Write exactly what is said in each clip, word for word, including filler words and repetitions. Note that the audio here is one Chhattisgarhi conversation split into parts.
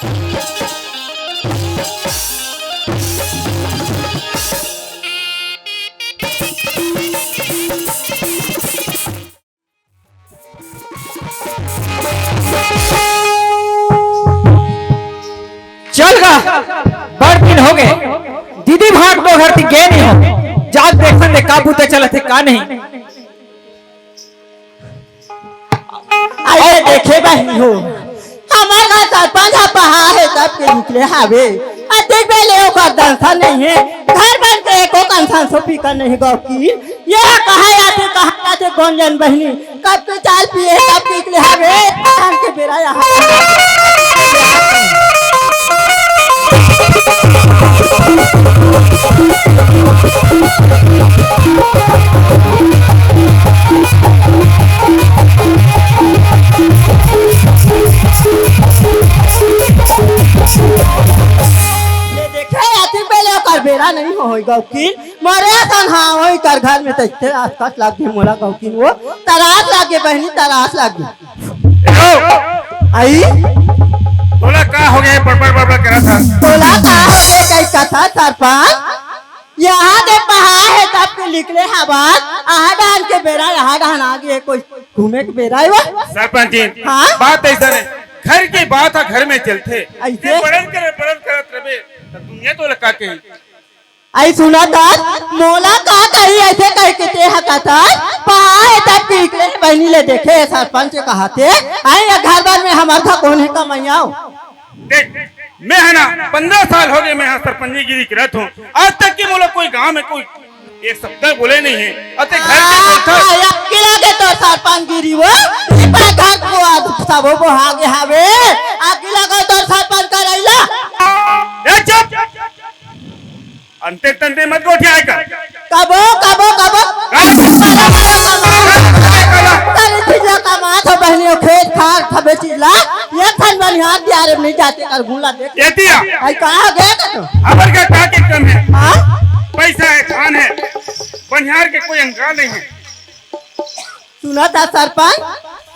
चल गा, बड़ दिन हो गए, दीदी भाग तो घर ती गे नहीं हो, जात देखन दे का बूता चलत हे का नहीं। अरे देखे बहिनी हो, हमर घर सरपंच ह पहा हे तब के निकले हावे। अतिक बेले ओकर दंसा नहीं हे, घर बन के एको कन संसो पीकर नहीं गौकी। ये कहा आथे, कहा आथे, कौन जन बहिनी, कब के चाल पिए हे, कब के निकले हावे, धान के बेरा यहाँ। ये देखे, अतिक बेले ओकर बेरा नहीं हो, होई गौकिन। मरे असन हाँ, होई कर घर में तैसे आसपास लाग गे मोला गौकिन वो। तरास लाग गे बहिनी, तरास लाग गे। ए हो! आई? तोला का हो गए, बड़बड़ बड़बड़ करत हस? तोला का हो गए, कई कथा सरपंच? यहाँ दे पहा हे तब के निकले हवस, आहा डाहन के बेरा, आहा डाहन आ गे, कोई घूमे के बेरा हे वो? सरपंच जी, हाँ? बात ऐसा नहीं, घर के बात ह घर में चलथे। ऐसे? ते बड़न करे, बड़न करत रहे, त दुनिया तोला का कही? आई सुना त, मोला का कही ऐसे कह के ते ह कथस, पहा हे तब के निकले बहिनी ले देखे, सरपंच कहाथे, आई ये घर बार में हमर था कौन हे कमैया हो? देख, मैं है ना, पन्द्रह साल हो गए, मैं यहाँ सरपंचीगिरी करत हूँ, आज तक के मोला कोई गांव में कोई एक शब्द बोले नहीं है। अते घर के बोलता है। आ, अक्की लागे तोर सरपंचगिरी वो, ई पर घर को आज सबो बोहा गे हावे, अक्की लागे तोर सरपंच करैला। ए, चुप! अंते तंते मत गोठियाए कर। कबो, कबो, कबो। का? सारी चीज ला कमात हो बहिनी हो, खेत खार सबे चीज ला। ये खन बनिहार दिया रे, नहीं जाते कर गुला देख। ये दिया। आई कहाँ गए का तू? हमर का का के कम है? हाँ? पैसा है, धान है, बनिहार के कोई अंगार नहीं है। सुना था सरपंच,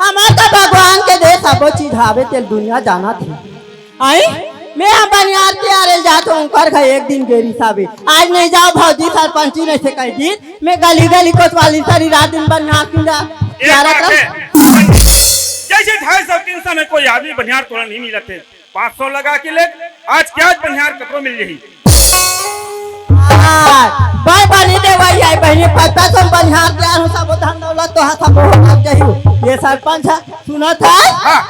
हमर का भगवान के दे सबो चीज हावे, तेल दुनिया जाना थी। आई, मैं हम बनिहार के आरे जात हूँ, उनकर घर एक दिन गेरी साबे। आज नहीं जाओ भौजी, सरपंची नहीं से कह दी, मैं गली गली कोतवाली सारी रात दिन बनिहार की जा-, एक जा रहा बात था। है, जैसे ढाई सौ तीन सौ में कोई आदमी बनिहार तोला नहीं मिलत हे, पाँच सौ लगा के ले, आज के आज बनिहार कतरो मिल जाही। हाँ, भाई बनी दे भाई, आई बहिनी, पता तुम बनिहार के आरो सबो धन दौलत तो हा सबो हो जाही। ये सरपंच है, सुना था? हाँ।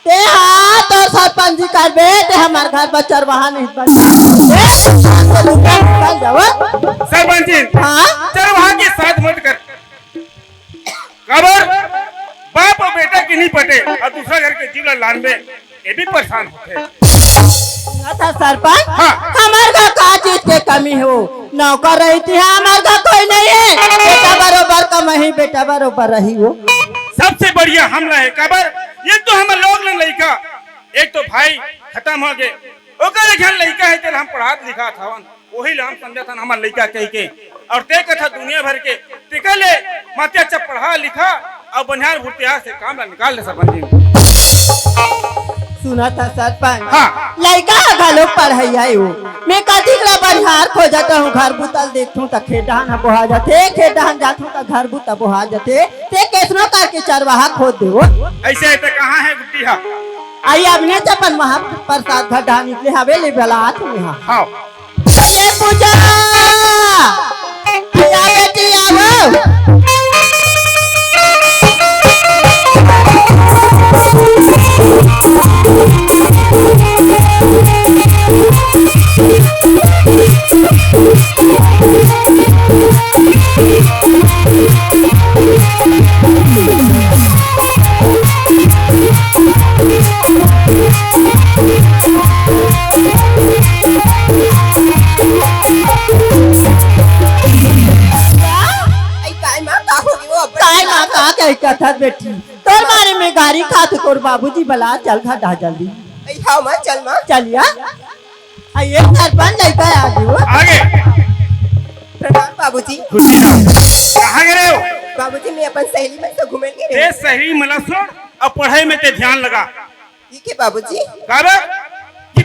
ते हा तोर सरपंची करबे, ते हमर घर बर चरवाहा नहीं बन। ए, निकल जाओ। सरपंच जी, हाँ? चरवाहा के साथ मत कर। काबर? बाप अउ बेटा के नहीं पटे अउ दूसरा घर के जीव ला लानबे, ये भी परेशान होथे। अच्छा सरपंच, हाँ। हमर घर का चीज के कमी हो? नौकर रही थी, हाँ, हमर घर कोई नहीं है। बेटा बरोबर कमाही, बेटा बरोबर रही हो। सबसे बढ़िया हमला है, काबर? ये तो हमर लोग ने लइका, एक तो भाई खतम हो गए, ओकर एक झन लइका है, तेला हम पढ़ात लिखात हवन, वही ला हम समझत हन हमर लइका कहि के। अउ ते कथा दुनिया भर के, तेकर ले माते अच्छा पढ़ा लिखा अउ बनिहार भूतिहार से काम ला निकाल ले सरपंच जी। सुना था सरपंच, हाँ। लइका ह घलो पढ़इया हे वो। मैं कतिक ला बनिहार खोजत हूँ, घर बुता ल देखथूँ त खेत डहन ह बोहा जाथे, खेत डहन जाथूँ त घर बुता बोहा जाथे। ते केसनो करके चरवाहा खोज देवो। ऐसे है तो कहाँ है गुड्डी हा? आई अब ने अपन महाप्रसाद घर डहन निकले हवे ले बलात में हा। हाँ। ये पूजा, या बेटी आवो। आई काय माँ, का हो गई वो अपन काय माँ, का कही कथा बेटी? तोर मारे में गारी खात तोर बाबूजी बला, चल घर डहा जल्दी। आई हाँ माँ, चल माँ। चलिया। आ ये सरपंच लइका आ गई वो। आगे। प्रणाम बाबूजी। खुशी ना। कहाँ गए रहे हो? बाबूजी, मैं अपन सहेली मन से घूमे गए रहे। ए सहेली मन ला छोड़, अब पढ़ाई में ते ध्यान लगा। ठीक है बाबूजी। काबर?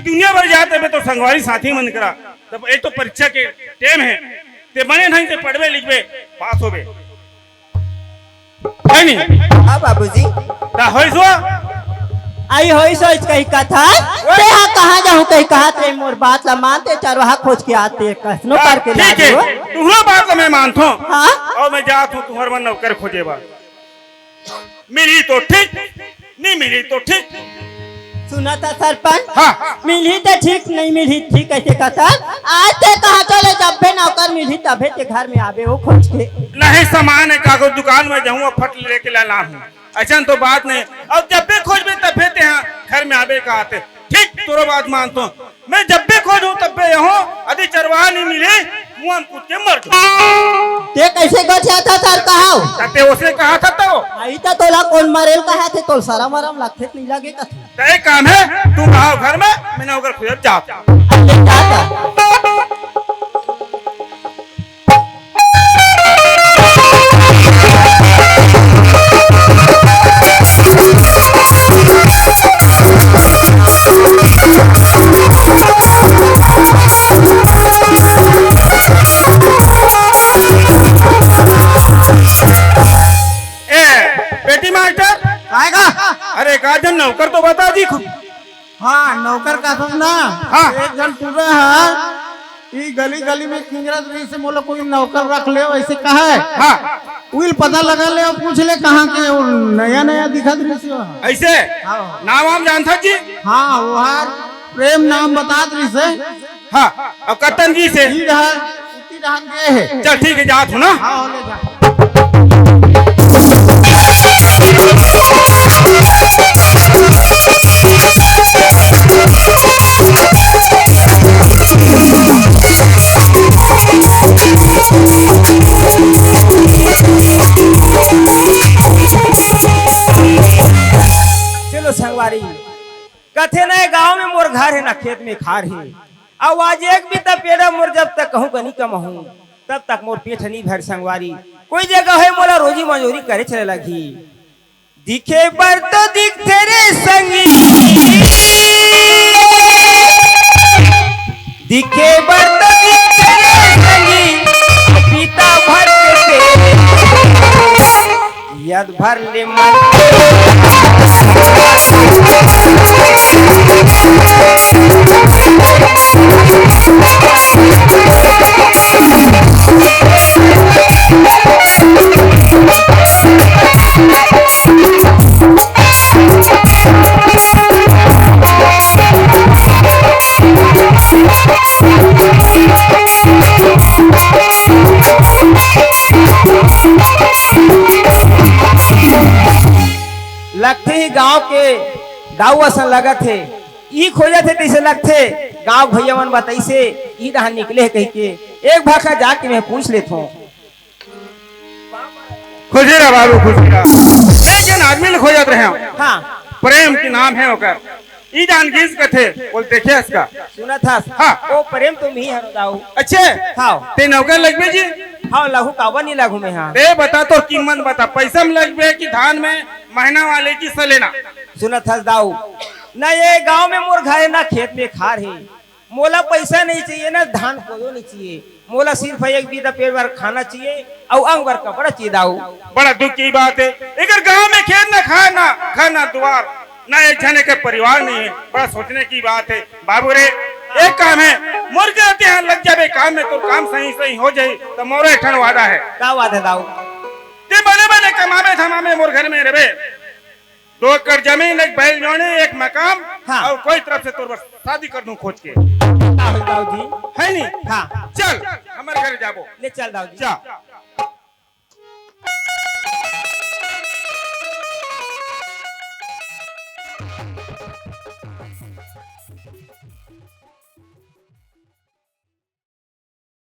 दुनिया भर जात रहिबे तो संगवारी साथी मन करा, तब एक तो परीक्षा के टेम हे, ते बने ढंग से पढ़बे लिखबे, पास होबे, हे नी? हाँ बाबूजी। ता होइस वो? आई होइस होइस कही कथा। ओए। ते हा कहाँ जाहूँ कही कहा ते मोर बात ला मानते चरवाहा खोज के आते कसनो हाँ, करके ठीक हे। तुहरो बात ला मैं मानथों। हाँ। अउ मैं जात हूँ तुहर मन नौकर खोजे बर। मिलही तो ठीक, नी मिलही तो ठीक। सुना था सरपंच? हाँ। मिलही तो ठीक, नहीं मिलही ठीक, कैसे कथा? आज ते कहा चले जब भी नौकर मिलही तबे ते घर में आबे वो खोज के। नहीं, सामान हे, कागज दुकान में जाहूँ, फट लेके ला लाहूँ। अइसन तो बात नहीं। अउ जब भी खोजबे तबे ते हा घर में आबे का आते। ठीक, तोरो बात मानथों। मैं जब भी खोजहूँ तब भी यहूँ, अदी चरवाहा नहीं मिले, मुँह में कूद के मर जाहूँ। ते कैसे गोठियाथा सरपंच? ते ओसे कहा था तो। आई तो तोला कोन मरेल कहा थे, तोल सरम वरम लगथे नहीं लगे कथे। ते एक काम हे, तुम रहो घर में, मैं नौकर खोजत जात हूँ। अच्छा, जाता। ए, बेटी मास्टर। काय का? अरे, एक आध जन नौकर तो बता दी खुद। हाँ, नौकर का सुन ना। हाँ। एक जन टूरा हे, ई गली गली में किंजरत रहिसे, मोला कोई नौकर रख ले, वैसे कहा हे। हाँ। उइल पता लगा ले अउ पूछ ले कहाँ के, वो नया नया दिखत रहिसे वो। ऐसे? हाँ। नाम वाम जानथा जी? हाँ, वो हर प्रेम नाम बतात रहिसे। हाँ, अउ कतन जी से? ई डहर, उती डहर गे हे। चल ठीक हे, जात हूँ ना। हाँ, ले जा। चलो संगवारी, कथे ना गाँव में मोर घर हे ना खेत में खार हे। अउ आज एक भी तपेड़ा मोर जब तक कहूँ कनी कमाहूँ, तब तक मोर पेट नहीं भर संगवारी। कोई जगह हे मोला रोजी मजूरी करे चले लगही। दिखे बर तो दिखथे रे संगी, दिखे बर तो दिखथे रे संगी, पीता भर के पेट, यद भर ले मन। लगथे ही गांव के दाऊ असन लगत हे, ई खोजत हे तइसे लगथे। गांव भैया मन बताइसे ई डहान निकले हे कहिके, एक भाखा जाके मैं पूछ लेथों। खुशी रह बाबू, खुशी रह। एक झन आदमी ल खोजत रहेंव। हाँ। प्रेम के नाम हे ओकर। ई जान गिस कथे, बोल देखे इसका। सुनत हस? हाँ। ओ प्रेम तो मिही हरो दाऊ। अच्छे? हाँ। ते नौकर लगबे जी? हाँ, लगहूँ, काबर नहीं लगहूँ मैं, हाँ। ते बता, तोर कीमत बता, पैसा में लगबे कि धान में, महीना वाले कि सलेना? सुनत हस दाऊ, ना ये गांव में मोर घर हे, ना खेत में खार हे। मोला पैसा नहीं चाहिए, ना धान कोदो नहीं चाहिए। मोला सिर्फ एक बीता पेट भर खाना चाहिए अउ अंग भर कपड़ा चाहिए दाऊ। बड़ा दुख की बात हे, एकर गांव में खेत ना खार, ना घर ना दुवार, ना एक झने के परिवार नहीं हे। बड़ा सोचने की बात हे बाबू रे। एक काम हे, मोर घर ते इहाँ लग जाबे काम में, तोर काम सही सही हो जाही, त मोरो एक ठन वादा हे। का वादा हे दाऊ? ते बने बने कमाबे धमाबे, मोर घर में रहबे, दो एकड़ जमीन, एक बैल जोड़ी, एक मकान, हाँ। अउ कोई तरफ से तोर बर शादी कर दूं खोज के। का होई दाऊ जी? हे नी? हाँ। चल, हमर घर जाबो। ले चल दाऊ जी। जा।